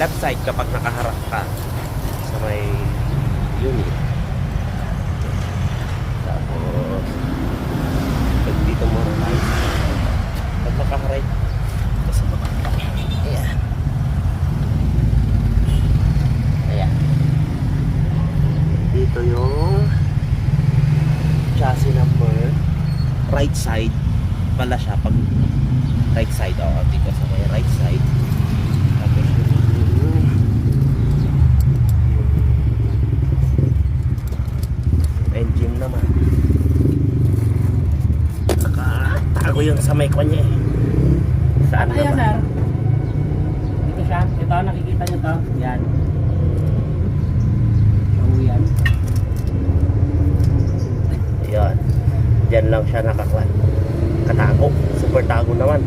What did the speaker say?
left side kapag nakaharap ka sa may unit. Tapos pag dito mo right, pag nakaharap ka sa baba. Ayan. Ayan. Dito yung chassis number. Right side pala siya pag right side. Dito sa may right side. Tapos yung engine naman nakatago yun sa may kanya eh. Saan Ayan, naman? sir. Dito siya. Ito, nakikita nyo to. Yan. So, yan. Ayan. Diyan lang siya nakakatago. Super tago naman.